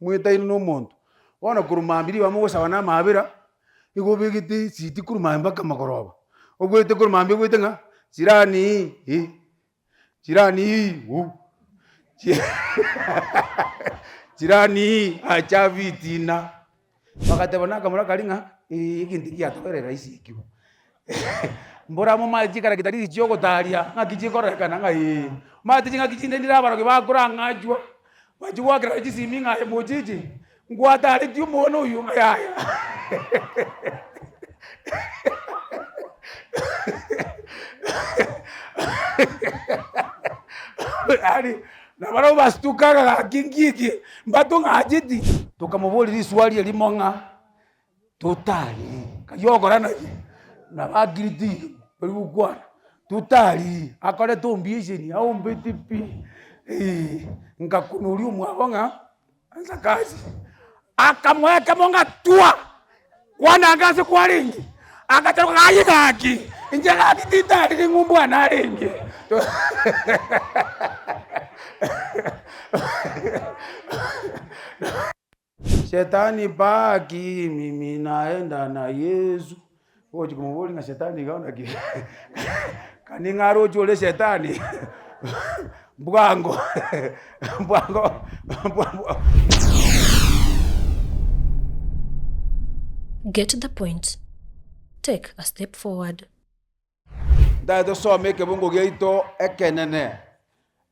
Mwetaine na omonto, bono korwa mambia ribaga mogosaba na amaabera, nigo obegete esiti korwa mambia mpaka magoroba, obwete korwa mambia obwete ng'a jirani ii, jirani ii uu, jirani ii acha bitina. Bagateba na akamura karia ng'a eh egento eki giatobeire rahisi ekio. Mbora momanye chikarakita riria chiogotaria ng'aki chikororekana ng'a eh. Omanyete ching'aki chinde ndire abarogi bakorang'achwa, bachia goakerana chisimi ng'a aye mochichi, ngwataretie omwana oywo ng'a yaya. Yaani nabarabwo basitukaga gaki nki eke, mbatong'acheti. Tokamoboria riswali erimo ng'a totariri, kayio ogokora naki? Nabo akirete iga, tori gokwana, totariri, akorete ombiesheni aombete pi, ngakuna oria omwabo ng'a ansa kazi, akamoa ekemo ng'a twa! Kwana ange ase kwarenge, agacharoka aye gaki, inche gaki tintariri ng'a omwana arenge. Shetani baki mimi naenda na Yesu, ogochia komoboria ng'a shetani iga naki, kani ng'a aroche ore shetani, mbwango mbwango mbwango. Get the point. Take a step forward. Ntagete tosome ekebungo giaito ekenene,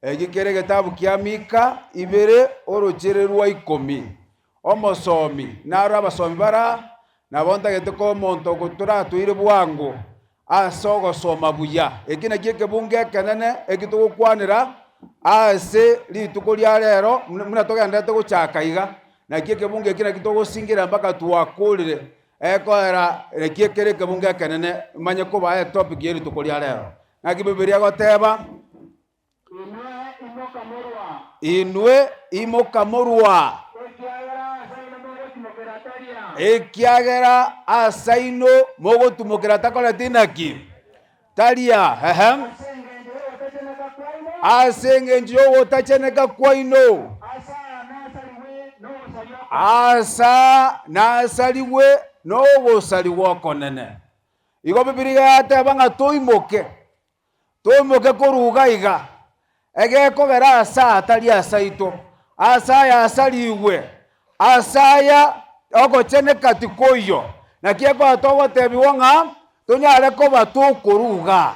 eki kere egetabu kia Mika ibere orochere rwa ikomi. Omosomi, naro abasomi bara, nabo ntagete koa omonto otoratoire bwango ase ogosoma buya. Eki nakio ekebungo ekenene eki togokwanera ase rituko ria rero buna togendererete gochaka iga, naki ekebungo eki naki togosingera mpaka twakorire. Ekoera naki ekere ekebungo ekenene manye kobaa etopic ye rituko ria rero. Naki Bibilia egoteba, Inwe imoka morwa, ekiagera ase aino mogotumokera takoreti naki? Taria, ehe. Ase engencho y'ogotacheneka kwaino, asa nasarigwe nogosarigwa okonene. Igo Bibilia yateba ng'a toimoke, Toimoke korwa iga iga, egekogera aase atari ase aito, aase aya asarigwe, aase aya ogocheneka tikoiyo. Naki ekero togotebigwa ng'a tonyare koba tokoruga,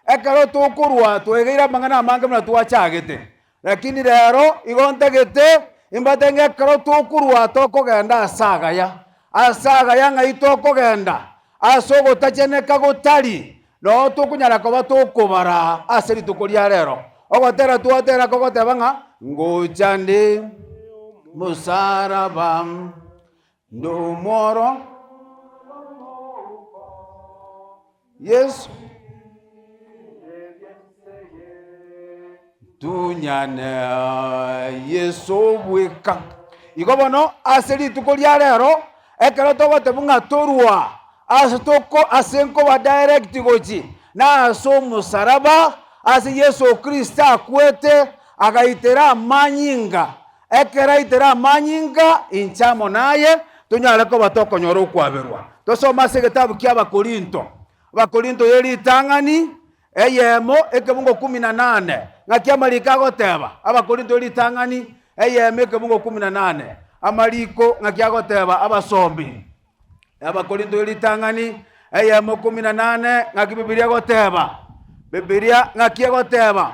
ekero tokorua twegeire amang'ana amange buna twachagete, lakini rero igo ntagete imbate ng'a ekero tokorua tokogenda ase agaya, ase agaya ng'ai tokogenda? Ase ogotacheneka gotari, Noo tokonyara koba tokobara ase rituko ria rero. Ogotera twatera kogoteba ng'a ngocha nde mosaraba nde omworo Yesu tunyane Yesu bweka. Igo bono ase rituko ria rero ekero togoteba ng'a torwa Ase toko ase nkoba direct gochi na ase omosaraba ase Yeso Kristo akwete agaitera amanyinga, ekero aitera amanyinga inche amo naye tonyare koba tokonyora okwaberwa. Tosome ase egetabu kia Abakorinto, Abakorinto ye ritang'ani eyemo ekebungo kumi na nane, ng'aki amariko agoteba? Abakorinto ye ritang'ani eyemo ekebungo kumi na nane, amariko ng'aki agoteba abasombi? Abakorinto ritang'ani eyemo kumi na nane, ng'aki Bibilia egoteba? Bibilia ng'aki egoteba?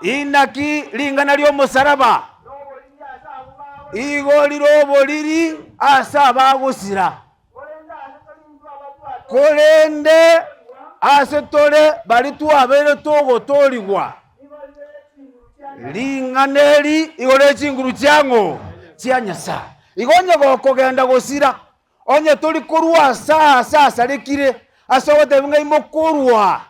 Inaki ring'ana ri'omosaraba igo rire oboriri ase abagosira, korende ase tore baria twabeire togotoorigwa. Ring'ana eri igo rire chinguru chiang'o? Chia Nyasae. Igo onye gokogenda gosira, onye tori korwa ase aase asarekire, ase ogotebia ng'a imokorwa,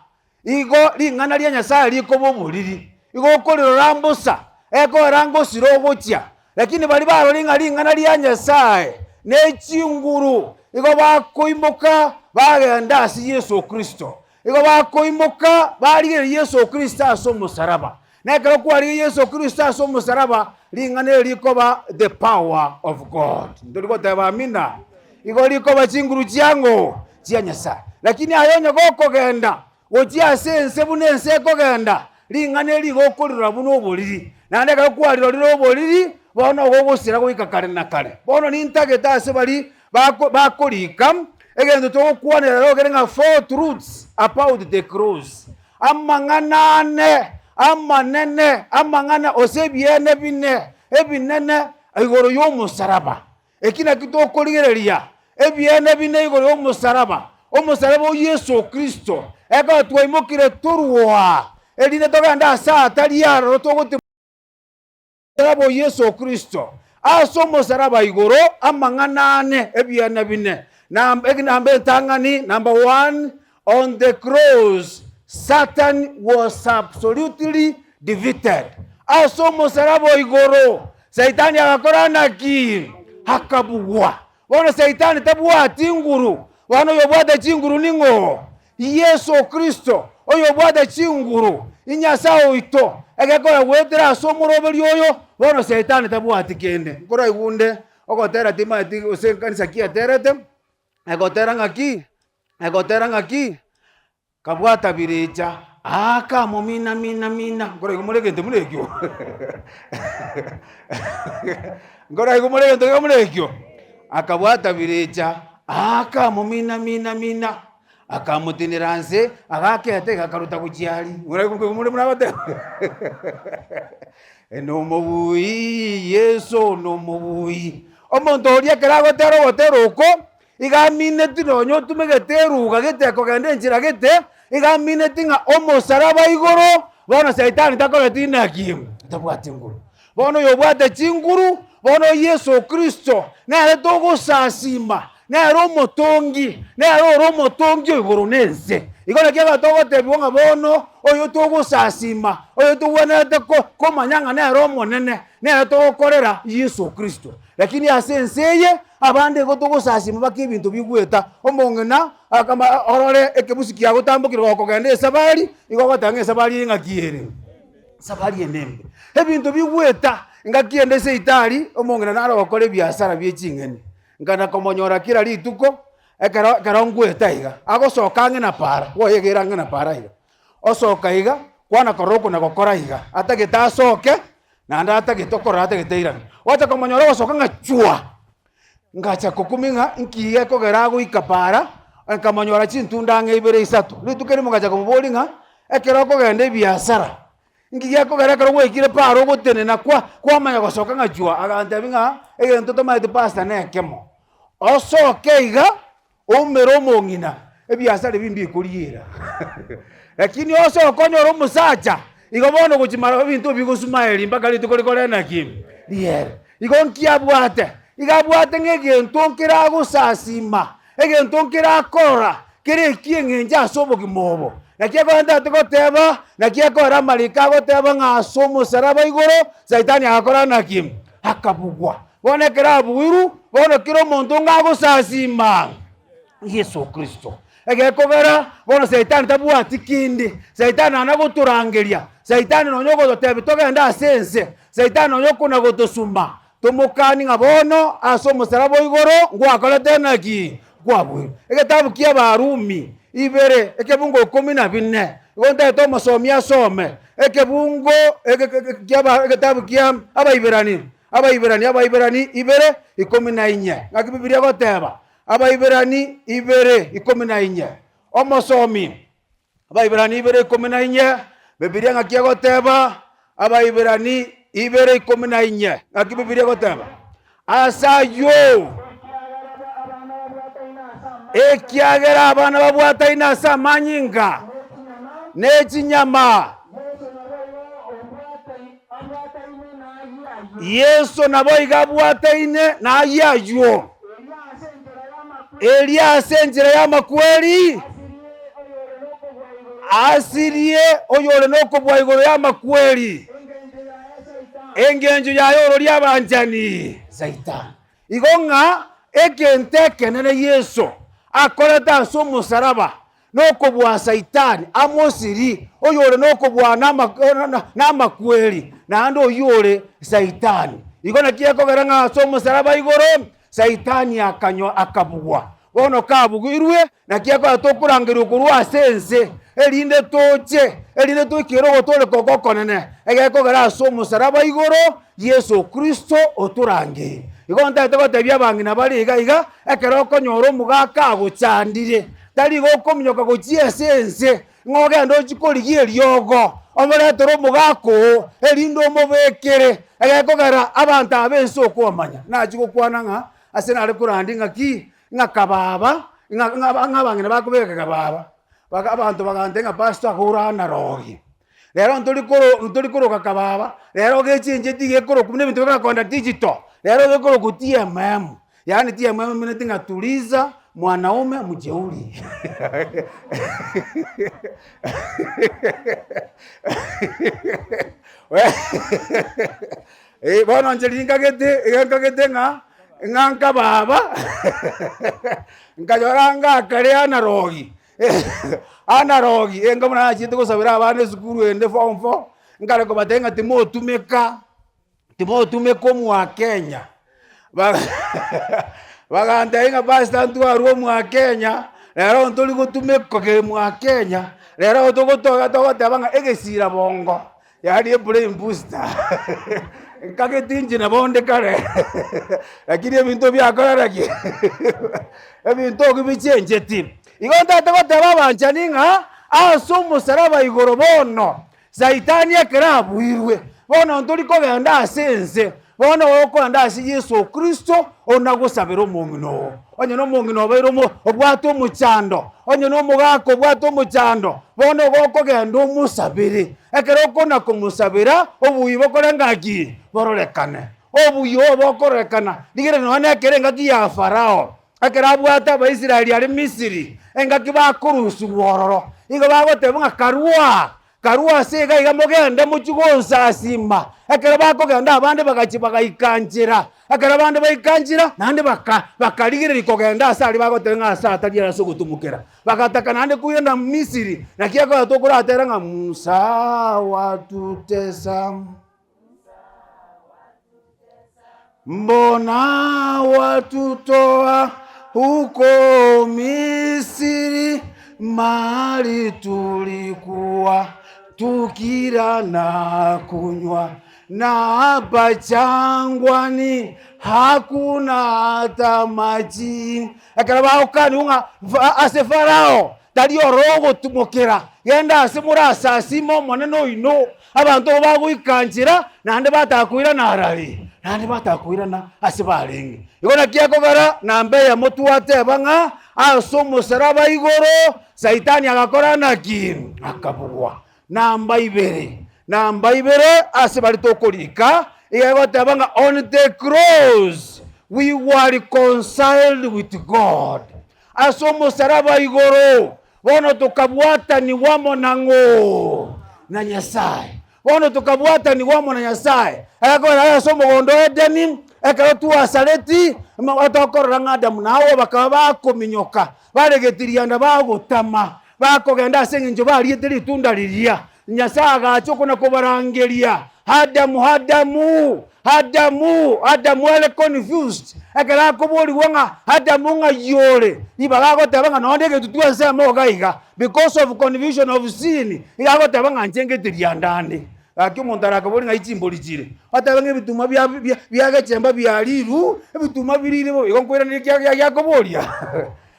igo ring'ana ria Nyasae rikoba oboriri, igo okorirora mbosa, ekogera ngosira ogochia. Lakini baria barorire ng'a ring'ana ria Nyasae ne chinguru, igo bakoimoka bagenda ase Yeso Kristo. Igo bakoimoka barigereria Yeso Kristo ase omosaraba. Na ekero kwarigia Yeso Kristo ase omosaraba, ring'ana eri rikoba the power of God. Ntori goteba amina? Igo rikoba chinguru chiang'o? Chia Nyasae. Lakini aye onye gokogenda gochia ase ense buna ense ekogenda, ring'ana eri igo okorirora buna oboriri. Naende ekero kwarirorire oboriri, bono igo ogosira goika kare na kare. Bono nintagete ase baria bako bakorika, egento togokwanera rero kere ng'a four truths about the cross. Amang'ana ane amanene, amang'ana gose ebiene bine ebinene igoro y'omosaraba. Eki nakio tokorigereria, ebiene bine igoro y'omosaraba, omosaraba o Yeso Kristo, ekero twaimokire torwa, erinde togende ase atari aroro togotimia omosaraba o Yeso Kristo. Ase omosaraba igoro amang'ana ane ebiene bine. Namba namba entang'ani, number one, on the cross Satan was absolutely defeated. Ase omosaraba o igoro Saitani agakora naki? Akabugwa. Bono Saitani tabwati nguru. Bono oyobwate chinguru ning'o? Yeso Kristo, oyobwate chinguru, Nyasae oito, egekora goetera ase omoroberio oyo, bono Saitani tabwati kende. Nkoraigwe onde ogotera timanyeti gose ekanisa ki aterete, egotera ng'aki? Egotera ng'aki? Kabwata birecha, akamomina mina mina, nkoraigwe more egento buna ekio? Nkoraigwe more egento kega buna ekio? Akabwata birecha, akamomina mina mina, akamotenera nse, agaketa iga akaruta gochia aria. Nkoraigwe nkoigwa more buna agoteba? Nomobui Yeso nomobui. Omonto oria ekero agotera ogotera oko, Iga amineti nonya otumegete eruga gete ekogenda enchera gete, iga amineti ng'a omosaraba igoro, bono saitani takoreti naki? Tabwati nguru. Bono oyobwate chinguru, bono Yeso Kristo, nere togosasima, nere omotongi, nere ore omotongi o igoro na ense. Igo naki ekero togotebiwa ng'a bono oyo togosasima, oyo togwenerete ko komanya ng'a nere omonene, nere togokorera Yeso Kristo. Lakini ase ense eye, Abande igo togosasima baka ebinto bigweta. Omong'ina akama orore ekebusi kiagotambokire gokogenda esabari, igo ogoteba ng'a esabari eye ng'aki ere? Esabari eye nembe. Ebinto bigweta, engaki ende seitari, omong'ina nare ogokora ebiasara bie ching'eni. Nkana komonyora kera rituko, ekero ekero ngweta iga, agosoka ang'e na para, bwoyegere ang'e na para iga. Osoka iga, kwana korora okona gokora iga, atagete asoke, Naende atagete okorora atagete airane. Gwacha komonyora ogosoka ng'a chwa! Ngacha kokumia ng'a nki gekogera agoika para, nkamonyora chintunda ang'e ibere isato. Rituko erimo ngacha komoboria ng'a, ekero okogenda ebiasara, nki gekogera ekero gwaikire para ogotenena kwa kwamanya gosoka ng'a chwa? Agantebia ng'a egento tomaeti pastor nekemo, osoke iga. Oumere omong'ina, ebiasara ebi mbikoriera. Lakini osoke onyore omosacha, igo bono ogochimara ebinto bigosuma eri mpaka rituko rikore naki? Riere. Igo nki abwate? Iga abwate ng'a egento nkere agosasima, egento nkere akorora, kere ekieng'encho ase obogima obo. Naki ekorentete goteba, naki ekora amariko agoteba ng'a ase omosaraba igoro, saitani agakora naki? Akabugwa. Bono ekero abuirwe, bono kera omonto onga agosasima Yeso Kristo. Egekogera bono Saitani tabwati kende, Saitani nana gotorangeria, Saitani nonya ogototebia togende ase ense, Saitani nonya okona gotosuma, tomokani ng'a bono ase omosaraba o igoro ngwakorete naki? Nkwabuirwe. Egetabu kia Abarumi ibere, ekebungo ikomi na bine, igo ntagete omosomi asome, ekebungo eke kia egetabu kia Abaiberani. Abaiberani, Abaiberani ibere, ikomi na inye. Ng'aki Bibilia egoteba? Abaiberani ibere, ikomi na inye. Omosomi, Abaiberani ibere, ikomi na inye, Bibilia ng'aki egoteba? Abaiberani ibere, ikomi na inye. Ng'aki Bibilia egoteba? Ase ayio, ekiagera abana babwataine ase amanyinga ne chinyama, Yeso naboigo abwataine nayio ayio, erio ase enchera y'amakweri asirie oyore nokobua igoro y'amakweri, engencho yaye ororie abanchani Saitani. Igo ng'a egento ekenene Yeso akorete ase omosaraba. Nokobua Saitani amosirie, oyore nokobua namakweri, naende oyio ore Saitani. Igo naki ekogera ng'a ase omosaraba igoro Saitani akanywa akabugwa. Bono kabugirwe, naki ekogera tokorangerigwa korwa ase ense, erinde toche, erinde toikere ogotooreka oko okonene, egekogera ase omosaraba igoro Yeso Kristo otorangeire. Igo ntagete gotebia abang'ina bare iga iga, ekero okonyora omogaka agochandire, Tari igo okominyoka gochia ase ense, ng'a ogende ochie korigia eriogo, omoretere omogaka oo, erinde omobekere. Egekogera abanto aba b'ense okwamanya. Nachia gokwana ng'a ase nare korandia ng'a ki? Ng'a kababa, ng'a ng'a ng'a abang'ina bakobeka kababa, baka abanto bagantebia ng'a pastor agoro anarogi. Rero ntori koro ntori koroka kababa, rero gechencheti gekorokwa buna ebinto bikorakonda digital, rero gekorokwa TMM. Yaani TMM emineti ng'a tuliza mwanaume mjeuri. Eh, bono inche riria nkagete, iga nkagete ng'a, ng'a nkababa, nkanyora ngakare anarogi. Anarogi, enga buna nachiete gosabera abana esukuru ende form four, nkare kobatebia ng'a timotumeka, timotumeka omwakenya, Ba- bagantebia ng'a pastor ntwarwe omwakenya, rero ntori gotumeka kere mwakenya, rero togotoka togoteba ng'a egesira bongo. Yaani ebrain booster nkagete inche nabo onde kare lakini ebinto biakorera ki? Ebinto ebi bichencheti. Igo ntagete goteba abanchani ng'a ase omosaraba igoro bono, saitani ekero abuirwe, bono ntori kogenda ase ense, bono okoenda ase Yeso Kristo onagosabera omong'ina oo. Onye na omong'ina obeire omo obwate omochando, onye na omogaka obwate omochando, bono igo okogenda omosabere. Ekero okona komosabera, obuya bokore ngaki? Bororekane. Obuya obo bokororekana, rigereria nonya na ekero engaki ya Farao, ekero abwate Abaisraeli aria Misiri, engaki bakorusigwa ororo, nigo bagoteba ng'a karua Karue ase iga iga mogende mochie gonsasima. Ekero bakogenda abande bagachia bagaika nchera, ekero abande baika nchera, naende baka bakarigereria kogenda ase aria bagoteba ng'a ase atari ase ogotumokera. Bagataka naende koirana Misiri, naki ekero tokoratera ng'a Musa watutesa. Mbona watutoa huko Misiri, mahali tulikuwa tukila na kunywa, na hapa jangwani hakuna hata maji. Ekero bagokaniwa ng'a fa- ase Farao tari ororo ogotumokera, genda ase morasasime Omonene oino. Abanto abwo bagoika nchera, naende batakoirana arari, naende batakoirana ase barenge. Igo naki ekogera namba eyemo twateba ng'a ase omosaraba igoro Saitani agakora naki? Akabugwa. Namba ibere, namba ibere ase baria tokorika, iga egoteba ng'a on the cross we were reconciled with God. Ase omosaraba igoro Bono tokabwatanigwa amo nang'o? Na Nyasae. Bono tokabwatanigwa amo na Nyasae. Egekogera aye ase omogondo o Edeni, ekero twasareti, tokorora ng'a Adamu na Hawa bakaba bakominyoka, baregetiria nda bagotama, bakogenda ase eng'encho bariete ritunda riria. Nyasae agacha okona kobarangeria, Adamu, Adamu, Adamu, Adamu are confused, ekero akoborigwa ng'a Adamu ng'ai ore? Ribaga agoteba ng'a nonye egetutu ensemo iga iga, because of confusion of sin, iga agoteba ng'a inche ngeteria ndande. Gaki omonto arakobori ng'ai chimbori chire, otebe ng'a ebituma bia bia bia gechemba biarirwu, ebituma birire bobe, igo nkoiraneria kia gia giakoboria.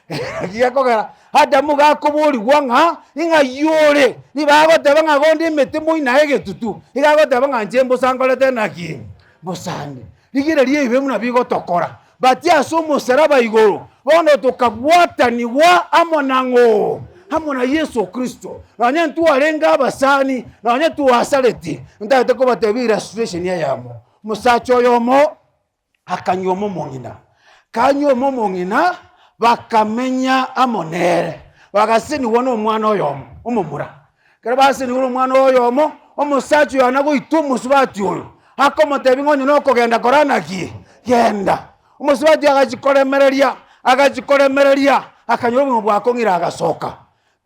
Naki gekogera Adamu gakoborigwa ng'a ing'ai ore, nigo agoteba ng'a igo onde emete moino egetutu, iga agoteba ng'a inche mbosa nkorete naki? Mbosa nde. Rigereria ebibe buna bigotokora, but ase omosaraba igoro, bono tokabwatanigwa amo nang'o? Amo na Yeso Kristo. Nonye ntwarenge abasani, nonye twasareti, ntagete kobatebia illustration eyemo. Omosacha oyomo. akanyuoma omong'ina. Kanyuoma omong'ina, bakamenya amo nere, bagasenigwa nomwana oyomo omomura. Ekero basenigwa nomwana oyomo, omosacha oyo anagoitwa omosubati oyo, akomotebia ng'a onye nokogenda kora naki? Genda. Omosubati oyo agachia koremereria, agachia koremereria, akanyora obogima bwakong'ire agasoka.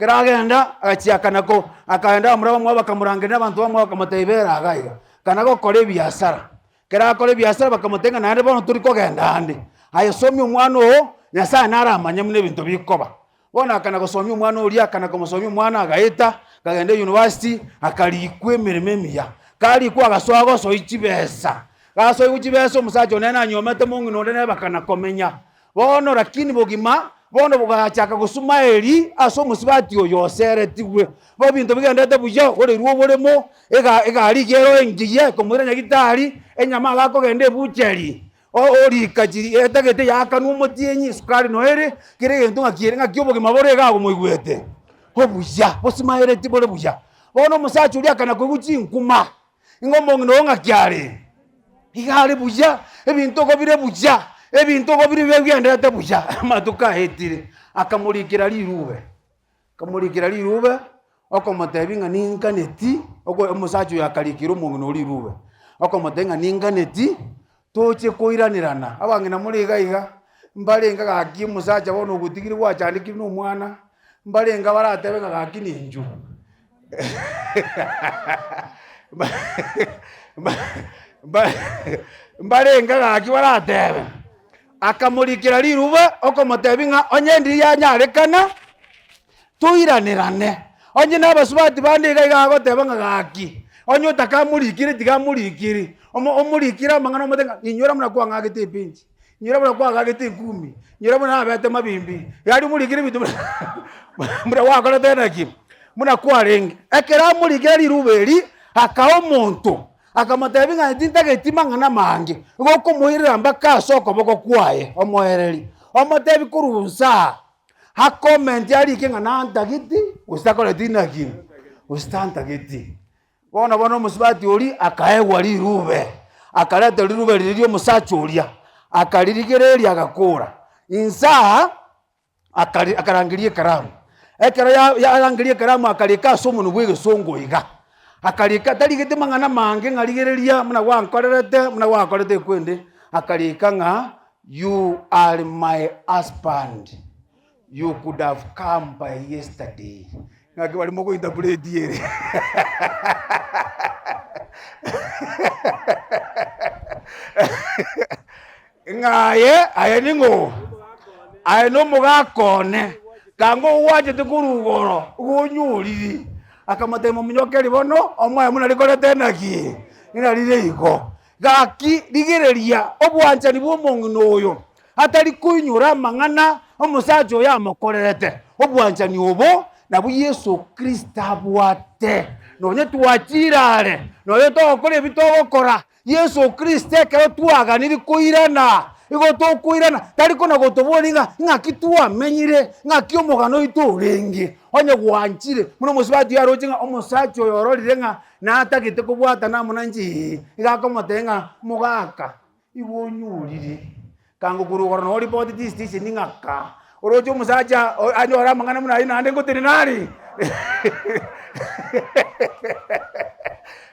Ekero agenda, agachia akana ko akaenda abamura bamwabo bakamorangeria na abanto bamwabo bakamotebia bera iga iga, kana gokora ebiasara. Ekero akora ebiasara bakamotebia ng'a naende bono tori kogenda ande, aye somia omwana oo, Nyasaye naramanye buna ebinto bikoba. Bono akana gosomia omwana oria, akana komosomia omwana agaeta, akagenda eyunivasiti, akarikwa emeremo emiya. Karikwa agasoa gosoyia chibesa, gasoigwa chibesa omosacha one nanyomete mong'ina onde nere bakana komenya. Bono lakini bogima bono bogachaka gosuma eri ase omosubati oyo oseretigwe. Bo ebinto bigenderete buya, ogoreirwe oboremo, ega egari iga ero engiya ekomoira nyagitari, enyama iga akogenda ebucheri, orika chiri etagete yaakanwa omotienyi, esukari noyo ere, kera egento ng'aki ere ng'aki obogima bore iga moigwete, obuya bosimaereti bore buya. Bono omosacha oria akana koigwa chinkuma, ng'a omong'ina oyo ng'aki are, iga are buya, ebinto igo bire buya, ebinto igo bire bigendererete buya, amatuko aetire, akamorikera rirube. Akamorikera rirube, okomotebia ng'a ninganeti, oko omosacha oyo akarikera omong'ina oria rirube, okomotebia ng'a ninganeti, toche koiranerana. Abang'ina more iga iga, mbarenge gaki omosacha bono ogotigire gwachandekire na omwana, mbarenge baratebe ng'a gaki ninchu. Mbarenge gaki baratebe, akamorikera rirube okomotebia ng'a onye ndiri yanyarekana, toiranerane. Onye na abasubati bande iga iga agoteba ng'a gaki, onye otakamorikire tiga amorikire, omo omorikire amang'ana omotebie ng'a inyora buna kwang'agete ebenchi, inyora buna kwang'agete enkumi, inyora buna nabete mabimbi, yaani omorikire ebinto buna buna gwakorete naki, buna kwarenge. Ekero amorikire rirube eri, akaa omonto, akamotebia ng'a tintageti mang'ana amange, igo okomoirera mpaka ase okoboko kwaye omoereri, omotebi korwa nsaa. Akomenti arike ng'a nantageti, gose takoreti naki, gose tantageti. Bono bono omosubati oria akaegwa rirube, akareta rirube riria ria omosacha oria, akaririgereria agakora. Insaa, akari akarangeria ekaramu, ekero ya yarangeria ekaramu akarika ase omonwe bwa egesongo iga, akarika tarigeti mang'ana mange ng'a rigereria buna gwankorerete, buna gwakorete ekwende, akarika ng'a you are my husband. You could have come by yesterday. Ng'aki bari mogointerpret ere. Ng'a aye, aye ning'o? Aye nomogaka one, kanga ogwachete korwa igoro, igo onyoriri. Akamotebia mominyokeri bono, omoe buna rikorete naki? Ng'a rire igo. Gaki rigereria obwanchani bw'omong'ina oyo, atari koinyora amang'ana omosacha oyo amokorerete. Obwanchani obo nabwo Yeso Kristo abwate. Nonye twachire are, nonye togokora ebi togokora, Yeso Kristo ekero twaganire koirana, igo tokoirana, tari kona gotoboria ng'a ng'aki twamenyire, ng'aki omogano oito orenge. Onye gwanchire, buna omosubati oyo aroche ng'a omosacha oyo ororire ng'a natagete kobwatana amo nainche ee, iga akomotebia ng'a mogaka, igo onyorire, kango korwa igoro noo ripoti chisitesheni ng'a kaa, oroche omosacha o anyore amang'ana buna aywo naende ngotenena are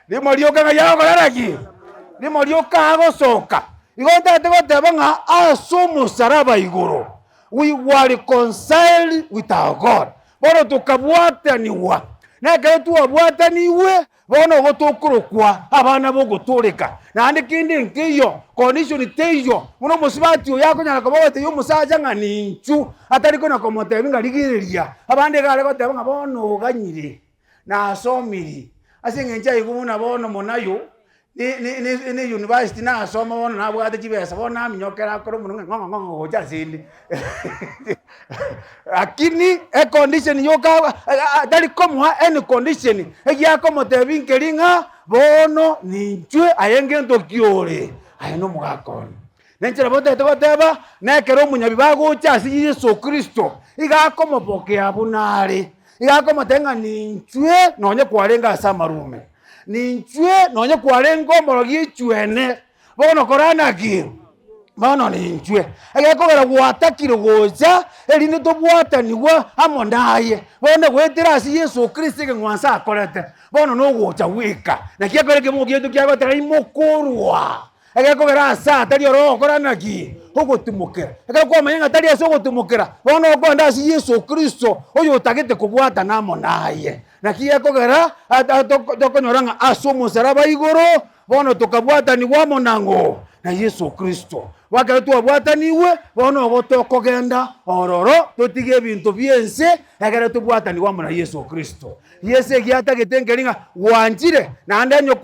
rimo rioka ng'ai agokorera ki? Rimo rioka agosoka. Igo ntagete goteba ng'a ase omosaraba igoro, we were reconciled with our God. Bono tokabwatanigwa, na ekero twabwatanigwe, bono igo tokorokwa abana b'ogotooreka. Naende kende nkeiyo, condition teiyo, buna omosubati oyo akonyara koba ogotebia omosacha ng'a ninchu, atari kona komotebia ng'a rigereria, abande iga are goteba ng'a bono oganyire, nasomiri, ase eng'encho aigwe buna bono monayo, ne ne ne university nasoma bono nabwate chibesa bono naminyokera akore omonwe ng'a ng'ong'o ng'ong'o gocha ase inde. Lakini econdition yoka tari komoa any condition, egiakomotebia nkeri ng'a bono ninchwe aye ngento ki ore, aye na omogaka one. Na enchera botagete goteba, na ekero omonyabibe agocha ase Yeso Kristo, iga akomopokea buna are, iga akomotebia ng'a ninchwe nonye kwarenge ase amarume. Ninchwe nonye kwarenge omorogi echwene, bono kora naki? Bono ninchwe. Egekogera gwatakire gocha, erinde tobwatanigwe amo naye. Bono goetera ase Yeso Kristo ekeng'wanso akorete, bono nogocha goika. Naki ekero ekemogo giaito kiagoteba imokorwa, egekogera ase atari oro ogokora naki? Ogotimokera. Ekero kwamanya ng'a tari ase ogotimokera, bono okogenda ase Yeso Kristo, oyotagete kobwatana amo naye. Naki gekogera tokonyora ng'a ase omosaraba igoro, bono tokabwatanigwa amo nang'o? Na Yeso Kristo. Bo ekero twabwatanigwe, bono ogo tokogenda ororo, totige ebinto bi'ense, ekero tobwatanigwe amo na Yeso Kristo. Yeso egiatagete nkeri ng'a gwanchire, naende onye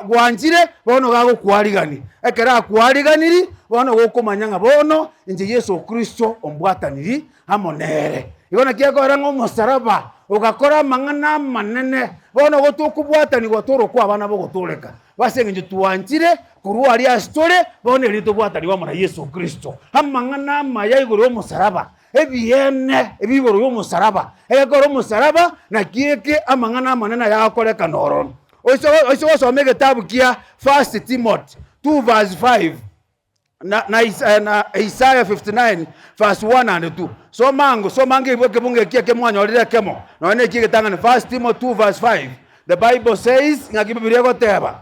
gwanchire, bono iga agokwarigania. Ekero akwariganiri, bono gokomanya ng'a bono inche Yeso Kristo ombwataniri amo nere. Igo naki ekogera ng'a omosaraba ogakora amang'ana amanene, bono igo tokobwatanigwa torokwa abana b'ogotooreka, ase eng'encho twanchire korwa aria ase tore, bono erio tobwatanigwe amo na Yeso Kristo. Amang'ana amaya igoro y'omosaraba, ebiene ebi igoro y'omosaraba, egekora omosaraba naki eke amang'ana amanene ayagokorekana ororo. Oise oise gosoma egetabu kia First Timothy 2 verse 5 na na Isa na Isaiah 59 verse 1 and 2. Soma ango, soma ango ebu ekebungo eki eke mwanyorire ekemo, nonya na eki egetang'ani First Timothy 2 verse 5, the Bible says, ng'aki Bibilia egoteba?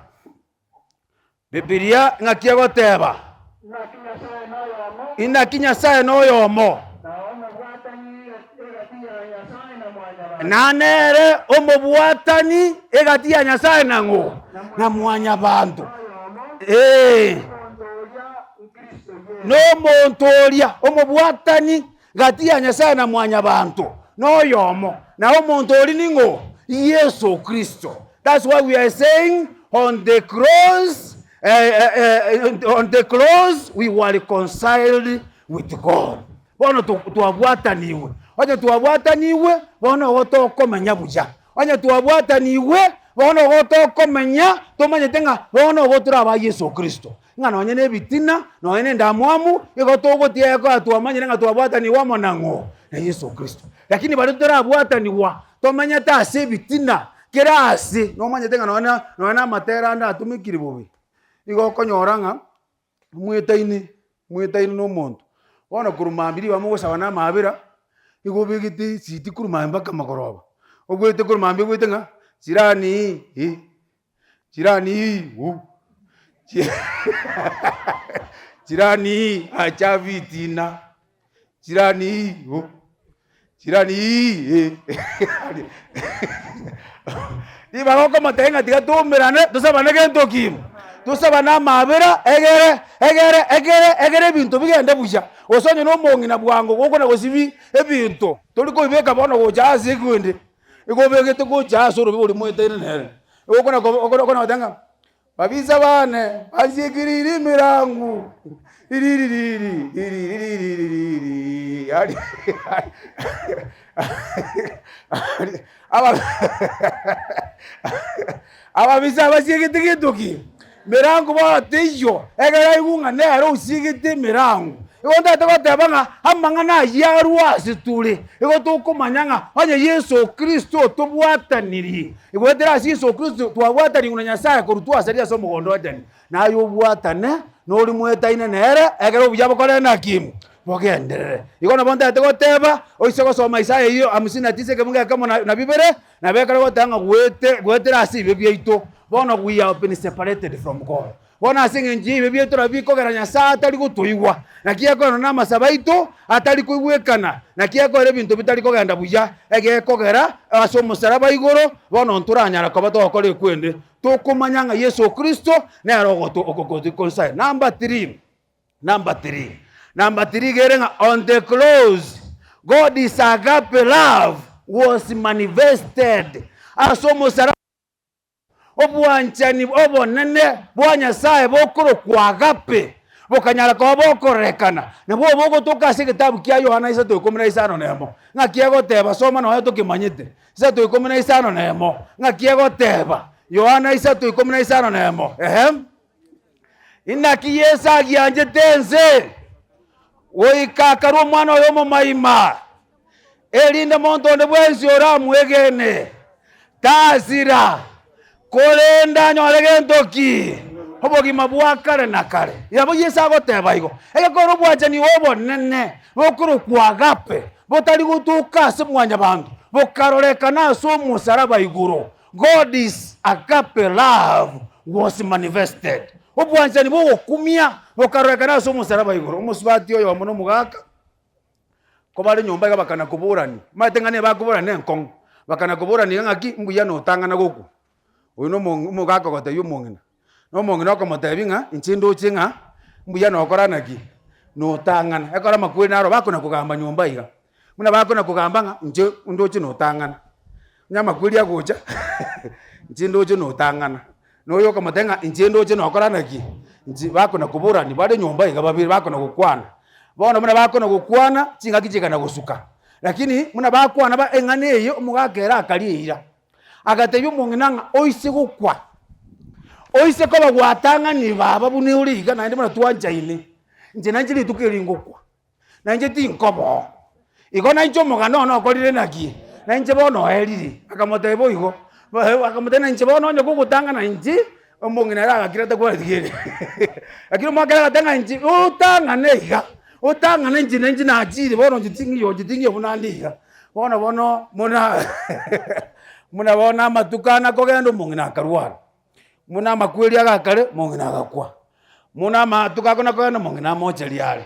Bibilia ng'aki egoteba? Inaki Nyasae noyomo. Inaki Nyasae noyomo. Na omobwatani egati ya Nyasae na mwanyabanto. Na nere omobwatani egati ya Nyasae na ng'o? Na mwanyabanto. Ee. Nomonto oria omobwatani gati ya Nyasae na mwanyabanto noyomo, na omonto oria ning'o? Yeso Kristo. That's why we are saying on the cross, eh, eh, eh, on the cross we were reconciled with God. Bono twabwatanigwe, onye twabwatanigwe bono igo tokomenya buya. Onye twabwatanigwe, bono igo tokomenya tomanyete ng'a bono igo tore aba Yeso Kristo. Ng'a nonye na ebitina, nonye na endamwamu, igo togotiga ekoa twamanyire ng'a twabwatanigwe amo nang'o? Na Yeso Kristo. Lakini baria totarabwatanigwa, tomenyete ase ebitina, kera ase, nomanyete ng'a nonye na nonye na amatera ande atumekire bobe, igo okonyora ng'a mwetaine, mwetaine na omonto, bono korwa mambia ribaga mogosaba na amaabera, nigo obegete esiti korwa mambia mpaka magoroba, obwete korwa mambia obwete ng'a jirani ii, jirani ii uu, jirani ii acha fitina, jirani ii uu. Jirani ii Ribaga okomotebia ng'a tiga toumerane tosabane gento ki? Tosabane amabera egere egere egere egere ebinto bigende buya. Gose onye na omong'ina bwango gokona gosibi ebinto, tori koibeka bono gocha ase ekende, igo obegete gocha ase orobe oria moetaine nere. Igo okona koba okona goteba ng'a. Babisa bane bansiekiriri emirango, riririririri, riririririri, Ababisa basiegete gento ki? Mirango bono teiyo, ekero aigwe ng'a nere osiegete emirango. Igo ntagete goteba ng'a amang'ana ayio arwe ase tore, igo tokomanya ng'a onye Yeso Kristo otobwatanirie, Goetera ase Yeso Kristo twabwatanigwe na Nyasae korwa twasaria ase omogondo o Edeni, naye obwatane noria mwetaine nere, ekero obuya bokore naki? Bogenderere. Igo nabo ntagete goteba, oise gosoma Isaya eyio hamsini na tisa ekemungo ekemo na bibere, nabo ekero goteba ng'a goete goetera ase ebibe biaito, bono we have been separated from God. Bono ase engencho y'ebibe biaito nabio bikogera Nyasae atari gotoigwa, naki ekoerana namasabo aito atari koigwekana, naki ekoera ebinto bitari kogenda buya, egekogera ase omosaraba igoro, bono ntoranyara koba togokora ekwende, tokomanya ng'a Yeso Kristo nere ogoto ogotoreconcile. Number three, number three, number three iga ere ng'a on the cross, God is agape love was manifested ase omosaraba. Obwanchani obonene bwa Nyasae bokorokwa agape bokanyara koba bokororekana, nabwo bogotoka ase egetabu kia Yohana isato ikomi na isano na emo. Ng'aki egoteba? Soma nonya tokemanyete. Isato ikomi na isano na emo. Ng'aki egoteba? Yohana isato ikomi na isano na emo. Ehe. Inaki Yeso agianchete ense, goika akarua Omwana oye omomaima, erinde monto onde bwensi oramwegene tasira, korende anyore gento ki? Obogima bwa kare na kare. Nabo Yeso agoteba igo, egekora obwanchani obonene bokorokwa agape, botari gotoka ase mwanyabanto, bokarorekana ase omosaraba igoro. God is agape love was manifested. Obwanchani bw'ogokumia bokarorekana ase omosaraba igoro. Omosubati oyomo na omogaka, kobare nyomba iga bakana koborania, omanyete ng'a nebakoborania na enkong'u, bakana koborania iga ng'aki mbuya notang'ana gokwa. Oyo na omo omogaka ogotebia omong'ina, na omong'ina okomotebia ng'a inche ndoche ng'a mbuya nokora naki? Notang'ana. Ekero amakweri naro bakona kogamba nyomba iga, buna bakona kogamba ng'a inche ndoche notang'ana, onye amakweri agocha inche ndoche notang'ana, na oyo okomotebia ng'a inche ndoche nokora naki? Inche bakona koborania bare nyomba iga babere bakona gokwana. Bono buna bakona gokwana, chingaki chikana gosuka, lakini buna bakwana ba eng'ana eye omogaka ere akaria eira. Agatebia omong'ina ng'a oise gokwa, oise koba gwatang'anire baba buna ore iga naende buna twanchaine, inche nainche rituko eri ngokwa, na inche tinkoba oo. Igo nainche omogano one okorire naki? Nainche bono oerire. Akamotebia boigo, akamotebia nainche bono onye kogotang'ana inche, omong'ina ere agakira takwaneti kende. Lakini omwaka ere agateba ng'a inche otang'ane iga, otang'ane inche nainche nachire bono inche ting'iyo inche ting'iyo buna ande iga. Bono bono buna buna bono amatuko ane akogenda omong'ina akarwara, buna amakweri agakare omong'ina agakwa, buna amatuko akona kogenda omong'ina amocheria are,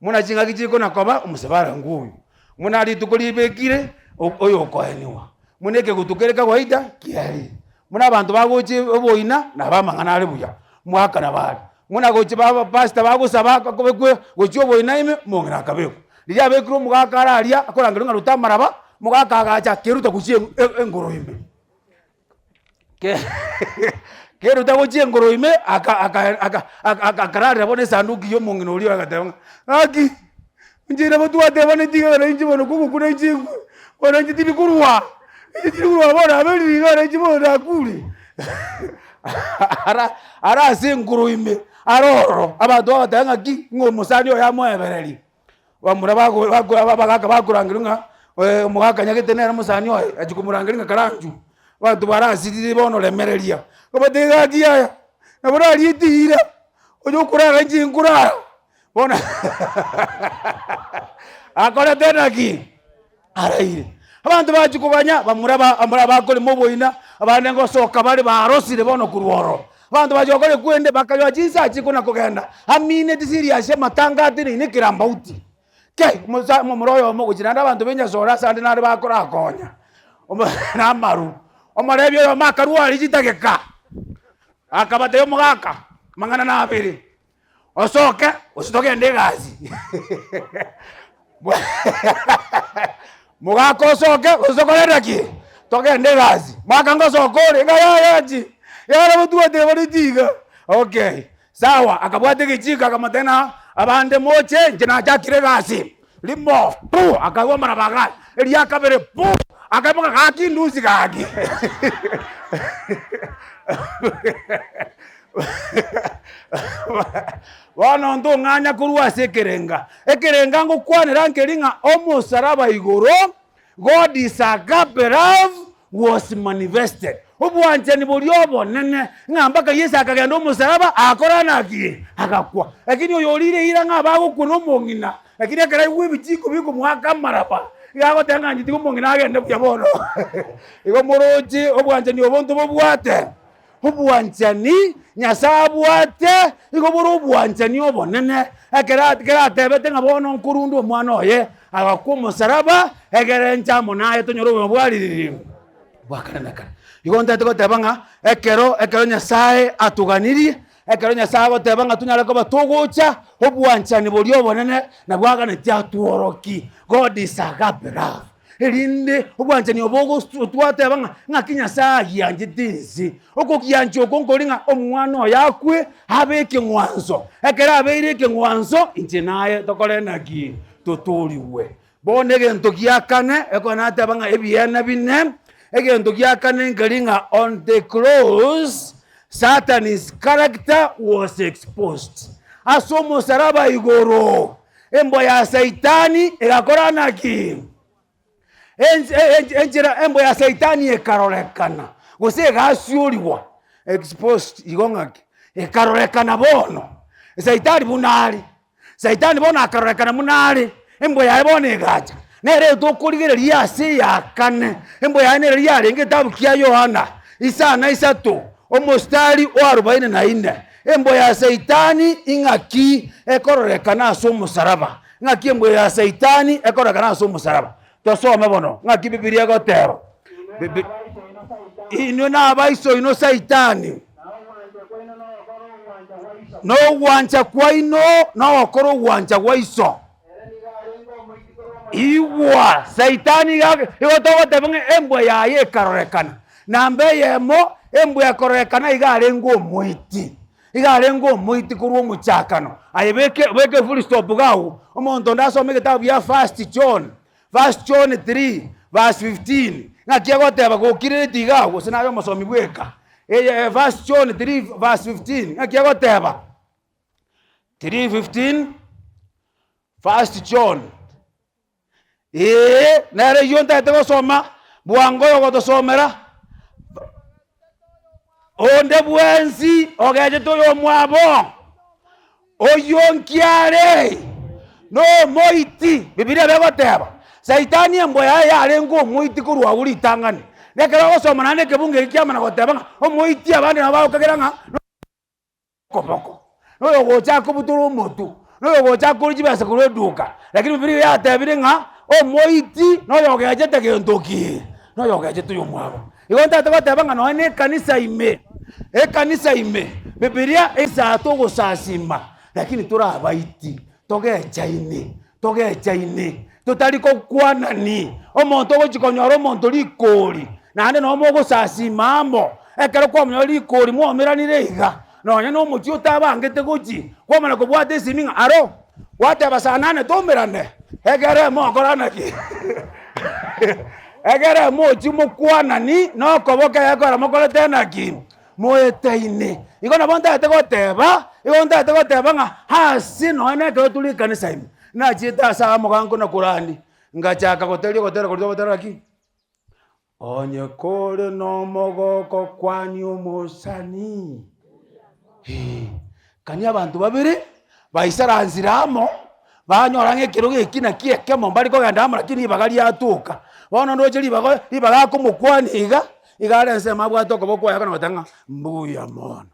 buna ching'aki chikona koba omosabara ng'oyo, buna rituko ribekire oyo okoeniwa, buna ekegutu kere kawaida kiarire, buna abanto bagocha oboina nabo amang'ana are buya, mwakana bare. Buna gochia ba pastor bagosaba akobekwe gochia oboina ime, omong'ina akabekwa. Riria abekirwe omogaka are aria, akorangerwa ng'a ruta amaraba, omogaka agacha akeruta gochia engoro ime. Ke keruta gochia engoro ime, aka aka aka aka akararera bono esanduki ya omong'ina oria agateba ng'a gaki, inche nabo twatebaneti iga na inche bono kogokwa na inche nkwe, bono inche tindi korwa, inche tindi korwa bono naberire iga na inche bono nakure. Ara ara ase enkoro ime, are ororo, abanto bagoteba ng'aki, ng'a omosani oye amoebererie. Bamura bago bako abagaka bakorangerwa ng'a omogaka nyagete nere omosani oye, achia komorangeria ng'a karanchwa, abanto barasirire bono remereria, obatebie gaki yaya, nabo nariete eira, onye okorara inche nkorara, bono akorete naki? Araire. Abanto bachia koganya, bamura ba bamura bakorema oboina, abande ngosoka bare barosire bono korwa ororo. Abanto bachia gokora ekwende, bakanyora chinsa chikona kogenda, amineti serious amatanga ateneine ekerambauti. Kei, omosa omomura oyomo gochia naende abanto ba enyasore ase ande nare bakorakonya, omo na amaru. Omorebi oyomo akarwa aria chidageka, akabatebia omogaka, amang'ana nabere. Osoke gose togende egasi mogaka osoke gose tokorera ki? Togende egasi, mogaka ngosoka ore ng'a yaya chi, yaya botwate boreti iga, okay sawa akabwata egechiko akamotebia ng'a abande moche inche nachakire egasi, rimo pu akagwa amaraba igaa, eria kabere pu akaimoka gaki indusi gaki. Bono ntong'anya korwa ase ekerenga. Ekerenga ngokwanera nkeri ng'a omosaraba igoro, God is agape love was manifested. Obwanchani boria obonene, ng'a mpaka Yeso akagenda omosaraba, agakora naki? Agakwa. Lakini oyo orire eira ng'a abagokwa na omong'ina, lakini ekero aigwa ebichiko bikomoaka amaraba, iga agoteba ng'a inche tiga omong'ina agende buya bono. Igo moroche obwanchani obo ntobobwate. Obwanchani Nyasae abwate nigo bore obwanchani obonene, ekero ekero atebete ng'a bono nkorunde omwana oye, agakwa omosaraba, egere inche amo naye tonyore obogima bwa ririri bwa kare na kare. Igo ntagete goteba ng'a ekero ekero Nyasae atoganirie, ekero Nyasae agoteba ng'a tonyare koba togocha, obwanchani boria obonene nabwo aganetie atworokie, God is agape love. Erinde obwanchani obo ogosu twateba ng'a ng'aki Nyasae agianchete ense. Okogiancha oko nkori ng'a omwana oye akwe abe ekeng'wanso. Ekero abeire ekeng'wanso, inche naye tokore naki? Totoorigwe. Bono egento gia kane, ekero nateba ng'a ebiene bine, egento gia kane nkeri ng'a on the cross, Satan's character was exposed. Ase omosaraba igoro. Embwa ya Saitani egakora naki? Enchera embwa ya Saitani ekarorekana, gose egasiorigwa, exposed, igo ng'aki? Ekarorekana bono, Saitani buna are, Saitani bono akarorekana buna are, embwa yaye bono egacha. Nere tokorigereria ase eya kane, embwa yaye nere yarenge egetabu kia Yohana, isano na isato, omostari o arobaini na ine. Embwa ya Saitani ing'aki ekororekana ase omosaraba? Ng'aki embwa ya Saitani ekororekana ase omosaraba? Tosome bono, ng'aki Bibilia egoteba? Bibi- Inwe nabaiso inwe Saitani, na ogwancha kwaino nogokora ogwancha gwa iso. Igwa, Saitani iga igo togoteba ng'a embwa yaye ekarorekana. Namba eyemo, embwa ekororekana iga arenge omoiti, iga arenge omoiti korwa omochakano. Aye beka beka efull stop iga agwo, omonto onde asome egetabu gia First John, First John 3 verse 15, ng'aki egoteba gokirereti iga agwo, gose naye omosomi bweka. Eye First John 3 verse 15, ng'aki egoteba. 3:15, First John. Ee, nere eyio ntagete gosoma, bwango oyo ogotosomera, onde bwensi ogechete oyomwabo, oyio nkiare, nomoiti. Bibilia nabo egoteba, saitani embwa yaye yarenge omoiti korwa agwo ritang'ani. Na ekero ogosoma naende ekebungo eke kiamana goteba ng'a omoiti abande nabo bagokagera ng'a. Koboko, na oyogocha akobutora omotwe, na oyogocha akoria chibesa korwa eduka. Lakini Bibilia yatebire ng'a omoiti noyogechete gento ki? Noyogechete oyomwabo. Igo ntagete goteba ng'a nonye na ekanisa ime, ekanisa ime, Bibilia esaa togosasima, lakini tore abaiti, togechaine, togechaine, totari gokwanani, omonto ogochia konyora omonto rikori, naende nabo mogosasima amo, ekero kwamonyora rikori mwaomeranire iga, nonye na omochie otabangete gochia, kwamanya kobwata esimi ng'a aro, gwateba saa nane toumerane, egere mokorana ki? Egere mochie mokwanani na okoboko egekora mokorete naki? Moetaine. Igo nabo ntagete goteba, igo ntagete goteba ng'a ase nonya na ekero tore ekanisa ime, nachiete ase amogango na korandi, ngachaka goteria ogotera koria togotera ng'aki, onye kore na omogoko kwania omosani, eh, kania abanto babere, baisaransire amo, banyora ng'a ekerogo eki naki ekemo mbari kogenda amo lakini ribaga riatoka. Bono ndoche ribaga ribaga akomokwania iga, iga are ensemo abwate okoboko kwaye akona goteba ng'a mbuya mono.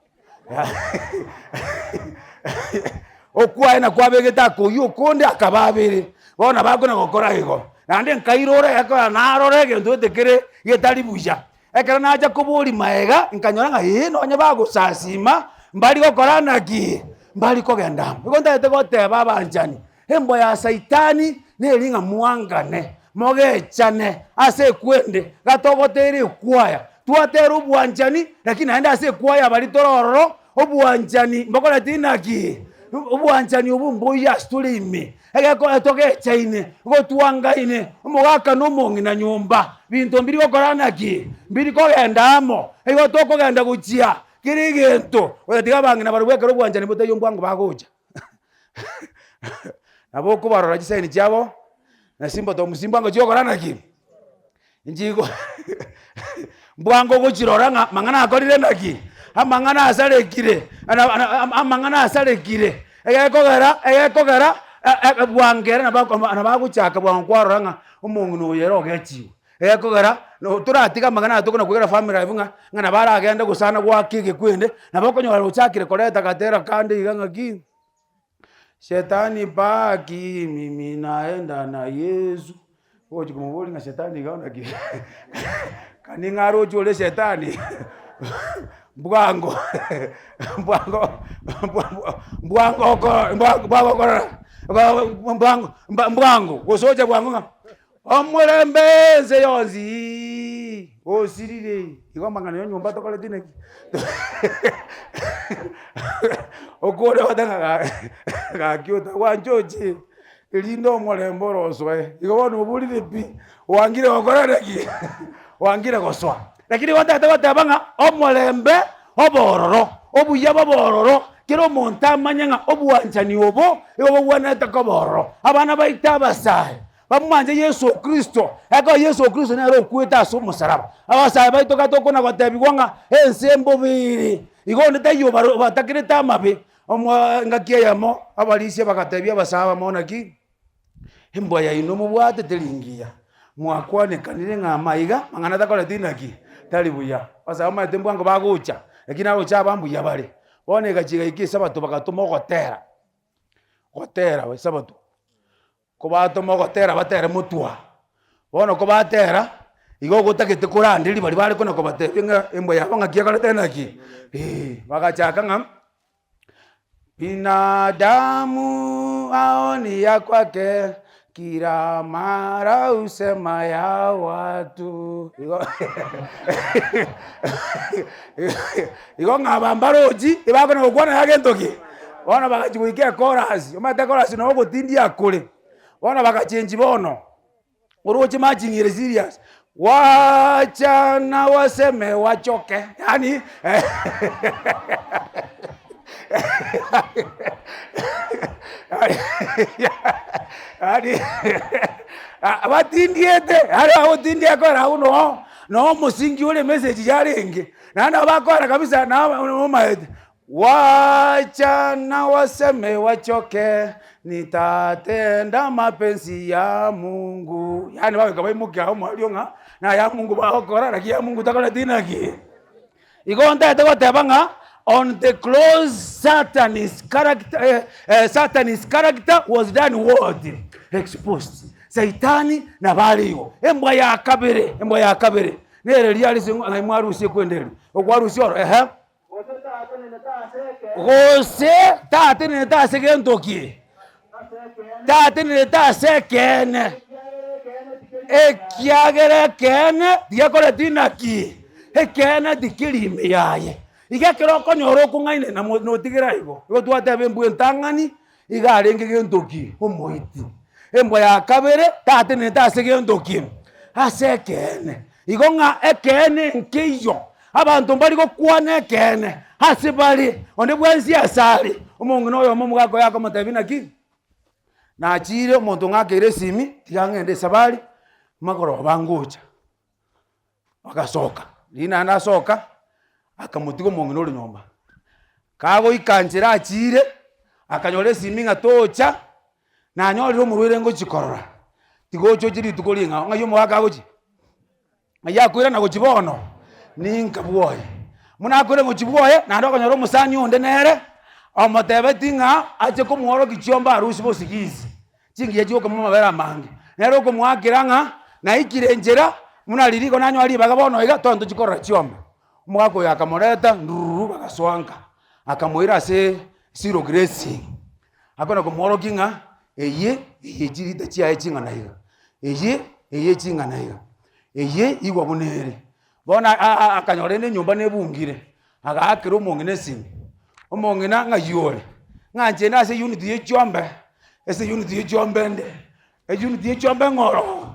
Okwaye nakwabegete akoyia okonde akaba abere, bono nabo akona gokora igo. Naende nkairora ekero narora egento gete kere getari buya. Ekero nacha koboria magega, nkanyora ng'a ee nonye bagosasima, mbari gokora naki? Mbari kogenda amo. Igo ntagete goteba abanchani, embwa ya saitani neri ng'a mwangane, mogechane ase ekwende, gatogoteire ekwaya, twatera obwanchani, lakini naende ase ekwaya baria tore ororo, obwanchani mbokoreti naki? Obwanchani obwo mboiyo ase tore ime. Egekora togechaine, gotwangaine, omogaka na omong'ina nyomba, binto mbiri gokora naki? Mbiri kogenda amo, igo tokogenda gochia kera egento, gotatiga abang'ina barabwo ekero obwanchani botaiyo mbwango bagocha. Nabo okobarora chisaini chiabo, na simbotomu simbwango chigokora naki? Nchigo mbwango ogochirora ng'a mang'ana akorire naki? Amang'ana asarekire, ana ana amang'ana asarekire, egekogera egekogera bwango ere nabo akoma nabo agochaka bwango kwarora ng'a omong'ina oyo ere ogechiwe. Egekogera no toratiga amang'ana aya tokona koigwera family life ng'a ng'a nabo aragende gosana goaka egekwende, nabo okonyora ochakire koreta agatera kande iga ng'aki. Shetani baki mimi naenda na Yesu, ogochi komoboria ng'a shetani iga naki kani ng'a aroche ore shetani mbwango mbwango mbwango oko mbwango okorora mbwango mbwango gose oche bwango ng'a omorembe ense yonsi osirire, igo amang'ana ya nyomba tokoreti naki? Okore gote ng'a gaki otagwancha ochie, erinde omorembe ore osoe, igo bono oborire pi, oangire gokora naki? Oangire gosoa. Lakini igo ntagete goteba ng'a omorembe obororo, obuya bw'obororo, kera omonto amanye ng'a obwanchani obo, igo bobwenerete koba ororo. Abana baito abasae, bamwanche Yeso Kristo, ekero Yeso Kristo nere okwete ase omosaraba. Abasae baito gatokona gotebigwa ng'a ense mbobe ere, igo onde taiyo obare obatakerete amabe, omo engaki eyemo, abarisia bagatebia abasae abamo naki, embwa yaino mobwate teri ngiya, mwakwanekanire ng'a amaiga, mang'ana takoreti naki? Tari buya. Abasae bamaete mbwango bagocha, lakini agocha aba mbuya bare. Bono egachia egaika esabato bagatoma ogotera, gotera esabato, kobatoma ogotera batere motwa. Bono kobatera, igo ogotagete koranderia baria bare kona kobatebia ng'a embwa yabo ng'aki ekorete naki eh, bagachaka ng'a binadamu aoni ya kwake kila mara husema ya watu igo igo ng'a aba mbarochi ebakona gokwana ya gento ki? Bono bagachia goika ekorasi, omanyete ekorasi nabo ogotindia akore, bono bagachengi bono. Oroche matching ere serious, wachana waseme wachoke, yaani yaani batindiete, yaani bagotindia kore abwo noo noo omosingi ore emessage yarenge, naende nabo bakora kabisa nomaete. Wacha na waseme wachoke, nitatenda mapenzi ya Mungu. Yaani bagoika baimokia agwo mwario ng'a naya Mungu bagokora naki ya Mungu takoreti naki? Igo ntagete goteba ng'a on the cross Satan's character eh, eh, Satan's character was done what? Exposed. Saitani nabo are igo. Embwa ya kabere, embwa ya kabere, nere riare ase ng'ai mwarusie kwenda erio? Okwarusia oro ehe. Gose tatenenete ase gento ki? Tatenenete ase ekeene, ekiagera ekeene tigekoreti naki? Ekeene tikeri ime yaye. Iga ekero okonyora okong'aina na notigera igo, igo twateba embwa entang'ani iga arenge gento ki? Omoiti. Embwa ya kabere tatenenete ase gento ki? Ase ekeene. Igo ng'a ekeene nkeiyo, abanto mbari gokwana ekeene ase bare, onde bwensi asare. Omong'ina oyomo omogaka oye akomotebia naki, nachire omonto ng'akeire esimi, tiga ng'ende esabari, magoroba ngocha. Agasoka, riria naende asoka, akamotiga omong'ina ore nyomba. Kagoika nchera achiire, akanyora esimi ng'a tocha, nanyorire omorwaire ngochia korora, tiga oche oche rituko ring'ao. Ng'ai omogaka agochia? Ng'ai akoirana gochia bono? Ninka bwoye. Buna akoirana gochia bwoye, naende okonyora omosani onde nere, omotebetie ng'a ache komworokia chiombe arusie bosigisi. Chingiya chi'okomwa amabere amange. Nere okomoakera ng'a naikire enchera, buna riria igo nanyora ribaga bono iga, togende tochie korora chiombe. Omogaka oyo akamoreta ndururu bagasoa nka, akamoira ase zero grazing, akona komworokia ng'a eye, eye chirita chiaye ching'ana iga, eye, eye ching'ana iga, eye igwa buna ere. Bono akanyora rende enyomba nebungire, agaakera omong'ina esimi, omong'ina ng'ai ore? Ng'a inche inde ase eunit ya echiombe, ase eunit ya echiombe ende, eunit ya echiombe ng'a oroo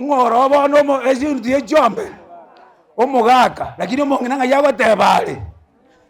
ng'a oroo bono omo ase eunit ya echiombe, omogaka lakini omong'ina ng'ai agoteba are,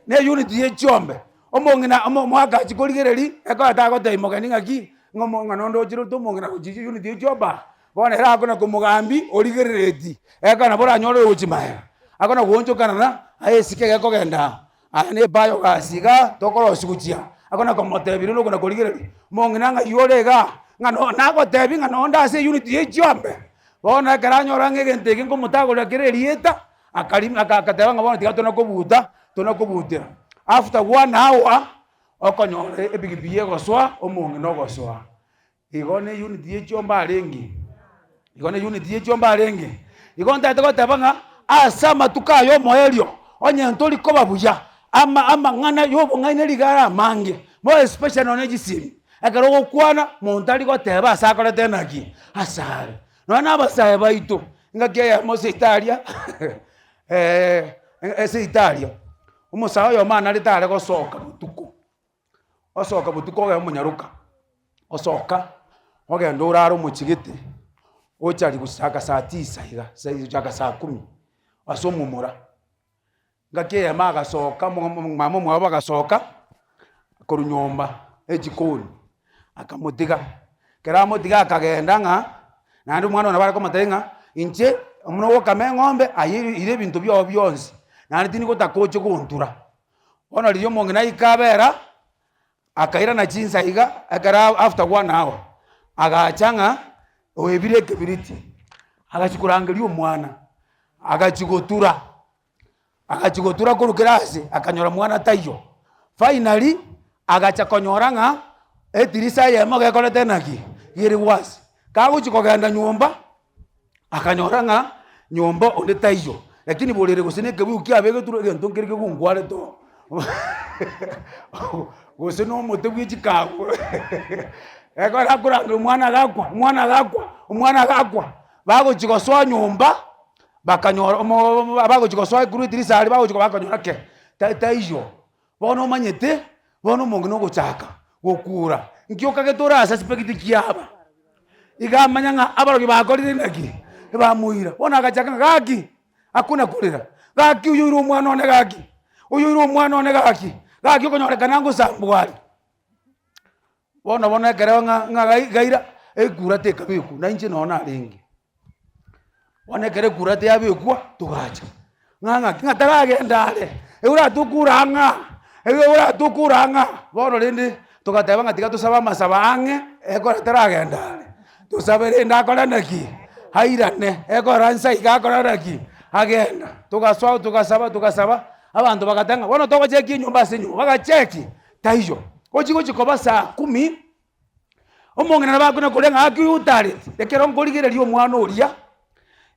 na eunit ya echiombe, omong'ina omo omogaka achia korigereria, ekero tagotebia mogeni ng'aki, ng'a omo ng'a nonde ochire omong'ina gochia eunit ya echiombe aa. Bono ere akona komogambi origereretie, ekero nabo oranyore ogochia magega, akona goonchokana na aye esike gekogenda aa, aye na ebiogas igaa tokorosia gochia aa, akona komotebia rende okona korigereria, omong'ina ng'ai ore igaa, ng'a no nagotebia ng'a nonde ase eunit ya echiombe. Bono ekero anyora ng'a egento eke nkomotagorera kere erieta, akari aka akateba ng'a bono tiga tona kobuta, tona kobutera. After one hour, okonyora epikipiki egosoa, omong'ina ogosoa. Igo ne unit ye chiombe arenge, igo ne unit ye chiombe arenge. Igo ntagete goteba ng'a ase amatuko aya omoerio, onye ntori koba buya, ama amang'ana ya obong'aini riga are amange, more especially nonye chisimi, ekero ogokwana monto tari goteba ase akorete naki? Ase are. Nonye na abasae baito, engaki eyemo seito aria eseito aria, omosae oyomo anarete are gosoka botuko. Osoka botuko ogenda omonyaroka, osoka ogenda orare omochie gete, ocharia gochaka saa tisa iga, gochaka saa kumi, ase omomura. Ngaki eyemo agasoka mama omwabo agasoka, korwa nyomba ejikoni, akamotiga. Ekero amotiga akagenda ng'a, naende omwana oyo nabo arekomotebia ng'a, inche buna ogokama eng'ombe aye ira ebinto biago bionsi, naende tindi gotaka oche gontura. Bono riria omong'ina aika abera, akairana chinsa iga, ekero after one hour, agacha ng'a oebire ekebiriti, agachia korangeria omwana, agachia gotura. Agachia gotura korwa kera ase, akanyora mwana taiyo. Finally, agacha konyora ng'a etirisa eyemo gekorete naki? Gere wasi. Kagochia kogenda nyomba, akanyora ng'a nyomba onde taiyo, lakini borere gose na ekebuyu kiabegetwe egento nkere kegungwarete oo gose na omote bwe chikago ekero akorangeria omwana agakwa, omwana agakwa, omwana agakwa, bagochia gosoa nyomba, bakanyora omo bagochia gosoa korwa edirisa aria bagochia bakonyora ke taiyo. Bono omanyete, bono omong'ina ogochaka gokura, nki okagete ore asuspect kiaba? Iga amanya ng'a abarogi bakorire naki? Bamoira. Bono agachaka ng'a gaki, akona korera, gaki oyo oire omwana one gaki, oyo oire omwana one gaki, gaki okonyorekana ngosambwa are. Bono bono ekero ng'a ng'a gaira ekura tekabekwa, na inche nonye narenge. Bono ekero ekura teyabekwa, togacha, ng'a ng'aki ng'a taragenda are, oratokure ang'a, oratokure ang'a, bono rende togateba ng'a tiga tosabe amasabo ang'e, ekero taragenda are, tosabe rende akore naki? Airane, ekero nsa iga akore naki? Agenda. Togasoa togasaba togasaba, abanto bagateba ng'a bono togochekia enyomba ase enyomba, bagachekia, taiyo. Gochi gochi koba saa kumi, omong'ina nabo akona koria ng'a gaki oyio otareti, ekero nkorigereria omwana oria,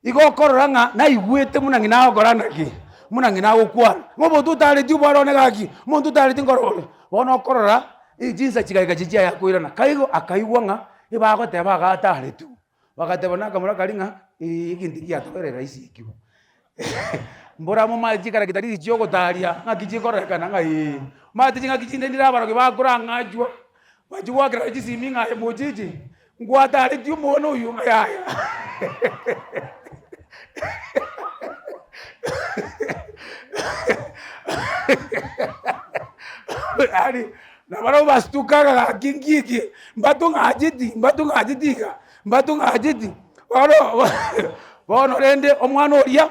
igo okorora ng'a naigwete buna ng'ina agokora naki, buna ng'ina agokwana, ng'a omonto otareti obware one gaki, omonto otareti nkorora ore. Bono okorora, chinsa chigaika chiria chiaye akoirana, kaigo akaigwa ng'a ebagoteba iga ataretwe, bagateba na akamura karia ng'a egento giatobeire rahisi ekio. Mbora momanye chikarakita riria chiogotaria ng'aki chikororekana ng'a ee. Omanyete ching'aki chinde ndire abarogi bakorang'achwa, bachia goakerana chisimi ng'a aye mochichi, ngwataretie omwana oywo ng'a yaya. Yaani nabarabwo basitukaga gaki nki eke, mbatong'acheti mbatong'acheti iga. Mbatong'acheti, bono bono rende omwana oria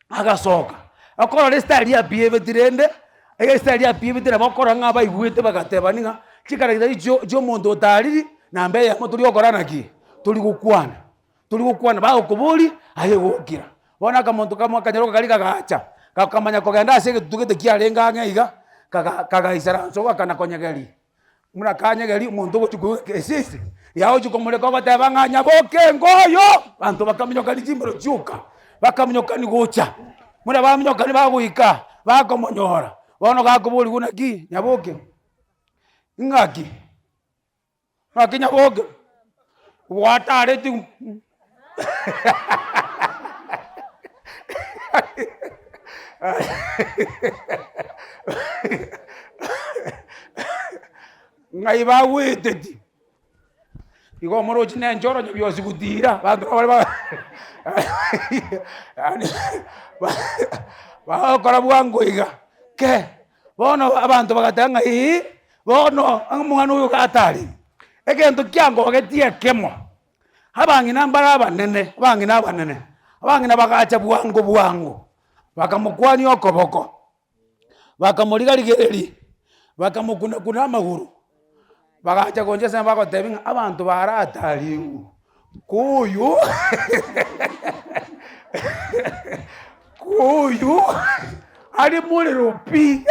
agasoka, okorora esitari abiebeti rende, esitari abiebete nabo okorora ng'a abaigwete bagatebani ng'a chikarakita echio chia omonto otariri, namba eyemo tori gokora naki? Tori gokwana, tori gokwana bagokoboria aye gokira. Bono akamonto kamo akanyaroka karia kagacha, gakamanya kogenda ase egetutu gete kiarenge ang'e iga, kaga kagaisaransa ogakana konyegeria. Buna kanyegeria omonto ogochia koigwa esese, yagochia komoreka ogoteba ng'a nyaboke ngoyo, abanto bakaminyokani chimbero chioka, bakaminyokani gocha, buna baminyokani bagoika, bakomonyora, bono gakoborigwa naki nyaboke, ng'aki ng'aki nyaboke, gwatareti. Ng'ai bagweteti? Igo omorochi na enchoro onye bionsi gotira, abanto nabo bare yaani bagokora bwango iga kee, bono abanto bagateba ng'a eeh, bono omwana oyo gatari, egento kiangogetie ekemo. Abang'ina mbare abanene, abang'ina abanene, abang'ina bagacha bwango bwango, bakamokwania okoboko, bakamoriga-rigereria, bakamokuna-kuna amagoro, bagacha goncha ase bagotebia ng'a abanto baratariwu, koyo koyo are morero pi,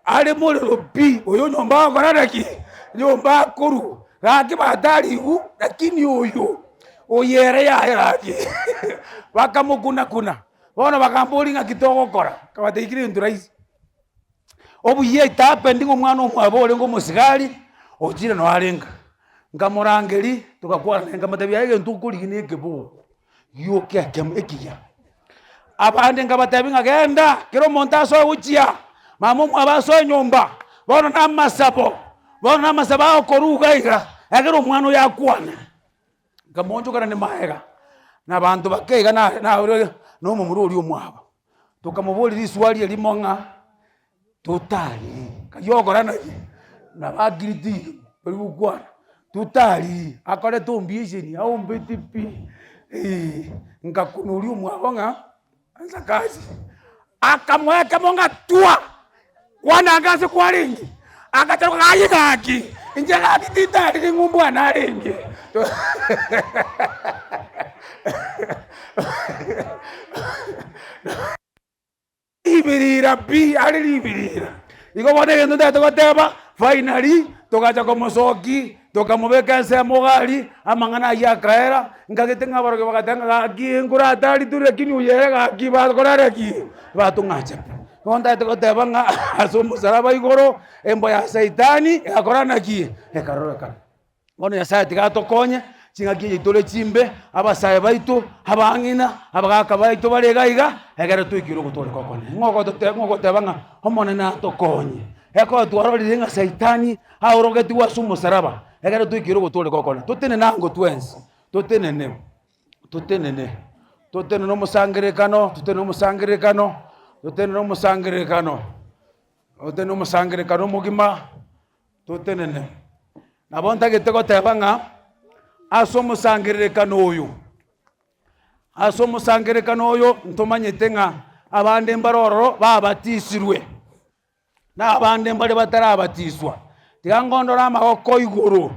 are morero pi, oyo nyomba agokora naki? Nyomba akorwa. Gaki batarigwe, lakini oyo, oyo ere yaya gaki. Bakamokuna-kuna, bono bakamboria ng'aki togokora, nkabatebia kera egento rahisi. Obuya etapendi ng'a omwana omwabo orenge omosigari, ochire noo arenge. Nkamorangeria, togakwana naye nkamotebia aye egento okorigia na ekeboko, gioka ekemo ekiya. Abande nkabatebia ng'a genda, kera omonto asoe gochia, mama omwabo asoe nyomba, bono na amasabo, bono na amasabo agokorwa iga iga, ekero omwana oyo akwane. Nkamoonchokana ne maega, na abanto bake iga na na na omomura oria omwabo. Tokamoboria riswari erimo ng'a Totari, kayio ogokora naki? Nabo akirete iga, tori gokwana, totari, akorete ombiesheni aombete pi, ngakuna oria omwabo ng'a ansa kazi, akamoa ekemo ng'a twa, kwana ange ase kwarenge, agacharoka aye gaki, inche gaki tintariri ng'a ombwana arenge. Ribirira pi, are ribirira. Igo bono egento ntagete goteba, finally, togacha komosoki, tokamobeka ensemo iga aria, amang'ana aywo akaera, nkagete ng'a abarogi bagateba ng'a gaki nkoratari tore lakini oyo ere gaki bakorare ki? Batong'acha pi. Bono ntagete goteba ng'a ase omosaraba igoro, embwa ya saitani egakora naki? Ekarorekana. Bono Nyasaye tiga atokonye, ching'aki echi tore chimbe, abasae baito, abang'ina, abagaka baito bare iga iga, ekero twaikire ogotooreka okonene. Ng'o ogotote ng'o ogoteba ng'a Omonene atokonye? Ekero twarorire ng'a saitani aorogetigwe ase omosaraba, ekero twaikire ogotooreka okonene, totenene ango twensi, totenene, totenene, totenene omosangererekano, totenene omosangererekano, totenene omosangererekano, totenene omosangererekano omogima. Totenene. Nabo ntagete goteba ng'a ase omosangererekano oyo, ase omosangererekano oyo ntomanyete ng'a abande mbare ororo babatisirwe, na abande mbare batarabatiswa. Tiga ngondore amagoko igoro,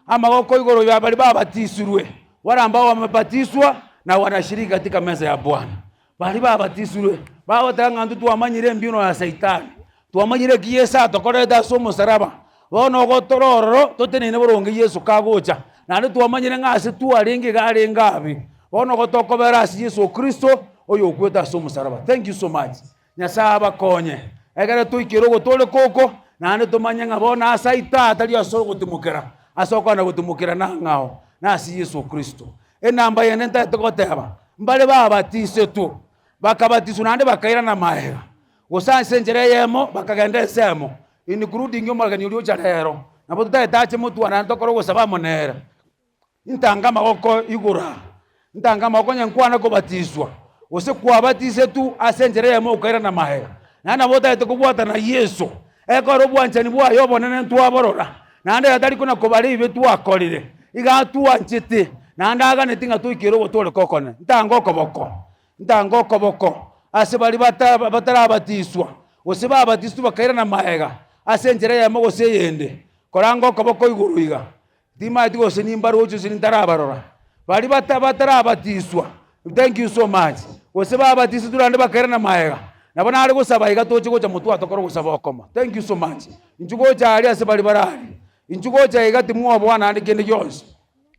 amagoko igoro ya baria babatisirwe, wale ambao wamebatiswa na wanashiriki katika meza ya Bwana. Baria babatisirwe, bagoteba ng'a intwe twamanyire embino ya saitani, twamanyire eki Yeso atokorerete ase omosaraba, bono igo tore ororo toteneine boronge Yeso kagocha, naende twamanyire ng'a ase twarenge iga arenge abe, bono igo tokobera ase Yeso Kristo oyokwete ase omosaraba. Thank you so much. Nyasaye abakonye, ekere toikere ogotooreka oko, naende tomanye ng'a bono ase aito aa tari ase ogotimokera, ase okogenda gotimokera nang'ao, nase Yeso Kristo. Enamba yende ntagete goteba, mbare babatisetwe, bakabatiswa naende bakairana magega, gose ase enchera eyemo bakagenda ensemo, including omorageni oria ocha rero, nabo totagete ache motwe naende tokore ogosaba amo nere. Ntange amagoko igoro aa, ntange amagoko onye nkwana kobatiswa, gose kwabatisetwe ase enchera eyemo okairana magega, naende nabo otagete kobwatana na Yeso, ekero obwanchani bwaye obonene ntwaborora, Naende ere tari kona kobara ebibe twakorire, iga atwanchete, naende aganeti ng'a toikere ogotooreka okonene. Ntange okoboko, ntange okoboko ase baria bata batarabatiswa, gose babatiswe bakairana magega ase enchera eyemo gose eyende, koranga okoboko igoro iga, timanyeti gose nimbaroche gose nintarabarora. Baria bata batarabatiswa, thank you so much, gose babatiswe naende bakairana magega, nabo nare gosaba iga toche gocha motwe tokore ogosaba okomo, thank you so much. Inchuo gocha aria ase baria bare aria, inchuo gocha iga timwoboa naende kende gionsi,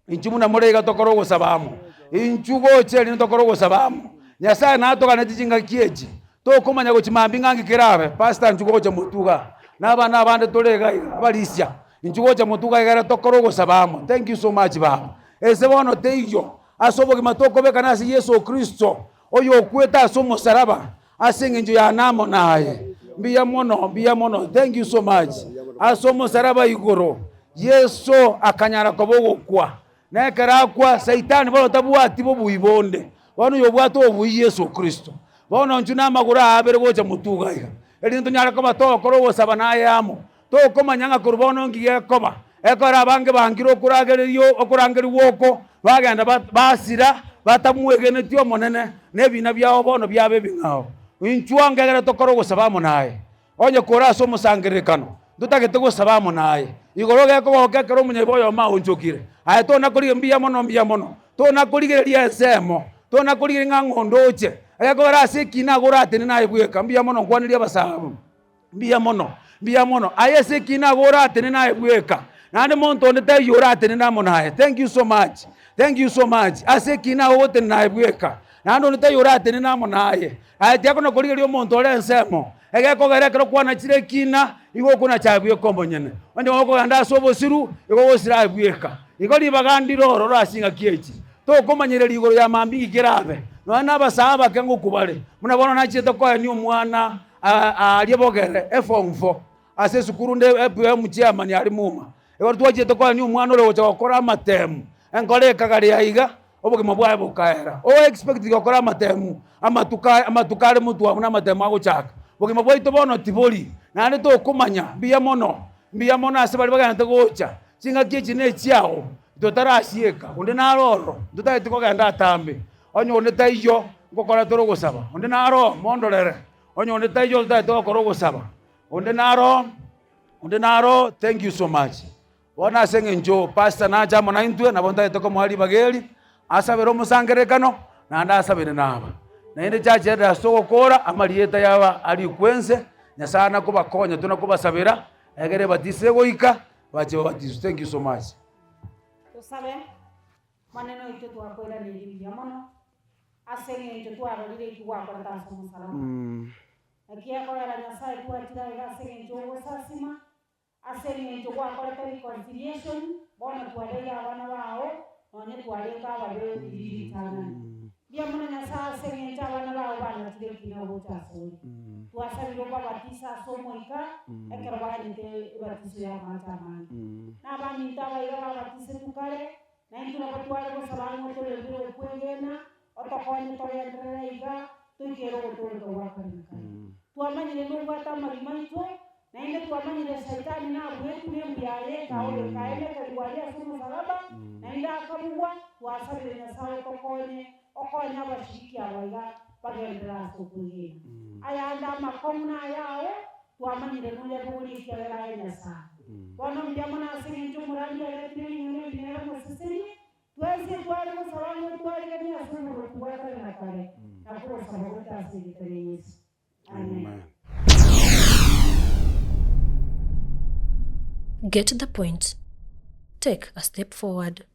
inchuo buna more iga tokore ogosaba amo, inchuo gocha erinde tokore ogosaba amo. Nyasaye natoganetie chingaki echi, tokomanya gochia mambia ng'a nki kerabe, pastor inchuo gocha motwe igaa, na abana abande tore iga iga, abarisia, inchuo gocha motwe iga egere tokore ogosaba amo, thank you so much baba. Ase bono teiyo, ase obogima tokobekana ase Yeso Kristo, oyokwete ase omosaraba, Ase engencho yane amo naye. Mbuya mono, mbuya mono, thank you so much. Ase omosaraba igoro, Yeso akanyara koba ogokwa, na ekero akwa, Saitani bono tabwati bobui bonde, bono oyobwate obobui Yeso Kristo. Bono inchuo namagoro aa abere gocha motwe iga iga, erinde tonyare koba togokora ogosaba naye amo, Tokomanya ng'a korwa bono nki gekoba. Ekero abange bangire okoragererio okorangerigwa oko, bagenda basira, batamwegeneti Omonene, na ebina biabo bono biaba ebing'ao. Inchuo ange ekero tokore ogosaba amo naye, onye kore ase omosangererekano, ntotagete gosaba amo naye. Igoro gekogoka ekero omonyabibe oyomo aonchokire, aye tona korigia mbuya mono mbuya mono, tona korigereria ensemo, tona korigereria ng'a ng'o ndoche, egekogera ase ekina agwo oratenene aye bweka, mbuya mono nkwanerie abasae. Mbuya mono, mbuya mono. Aye ase ekina nigo oratenene aye bweka, naende monto onde taiyo oratenene amo naye. Thank you so much, thank you so much. Ase ekina nigo ogotenena aye bweka, naende onde taiyo oratenene amo naye. Aye tiakona korigereria omonto ore ensemo, egekogera ekero kwanachire ekina, igo okonacha aye bweka omonyene. Onye gokogenda ase obosiru, igo ogosira aye bweka. Igo ribaga ndire ororo ase chingaki echi, tokomanyereria igoro ya mambia inki kerabe, nonya na abasae abake ngokwa bare, buna bono nachiete koenia omwana. Aaria bogere eform four ase esukuru nde EPM chairman aria muma. Ekero twachiete koenia omwana ore gocha gokora amatemu, enkoro ekagarea iga, obogima bwaye bokaera. O expect gokora amatemu, amatuko aya amatuko are motwe abwo na amatemu agochaka. Bogima bwaito bono tibori, naende tokomanya, mbuya mono, mbuya mono ase baria bagenderete gocha, chingaki echi na echiago, totarasieka, onde naro ororo, ntotageti kogenda atambe. Onye onde taiyo, ngokora tore ogosaba. Onde naro, mondorere. Onye onde taiyo otagete gokora ogosaba. Onde naro, onde naro, thank you so much. Bono ase eng'encho pastor nache amo naintwe, nabo ntagete komoa ribaga eri, asabere omosangererekano, naende asabere naba. Naende church elders togokora, amarieta yaba arikwe ense, Nyasaye nakobakonya tonakobasabera, egere ebatiso egoika, bache babatiswe. Thank you so much. Tosabe, Omonene oito twakoiraneria mbuya mono ase eng'encho twarorire eki gwakorete ase omosalaba. Naki ekorera Nyasae twachire aiga ase eng'encho ogosasima, Ase engencho gwakorete reconciliation, bono twabeire abana bao, nonye twarenge ababe riria ritang'ani. Mbuya mono Nyasae ase engencho abana bao banachire ekina gocha asore. Twasabire obabatise ase Omoika ekero baganyete ebatiso y'amache amange. Na abaminto abaiga babatisetwe kare, naintwe nabo tware gosaba ng'a otorendere okwegena, otokonye togenderere iga, toikere ogotooreka gwa kare na kare. Twamanyire nobwate amagima aito, Naende twamanyire Saitani nabuetwe nembu yaye ekaenekerigwa aria ase omosalaba, naende akabugwa. Twasabire Nyasae otokonye, okonye abashiriki aba iga bagenderere ase okwegena. Ayande amakong'u nayao, twamanyire noyabogorie ekiagera aye Nyasae. Bono mbuya mono ase engencho omorandia aretire ring'ana eri nere omosesenie, twensi etware gosaba ng'a otwariganie ase oboruoti bwa kare na kare, na kogosaba gocha ase erieta ria Yeso. Amen. Get the point. Take a step forward.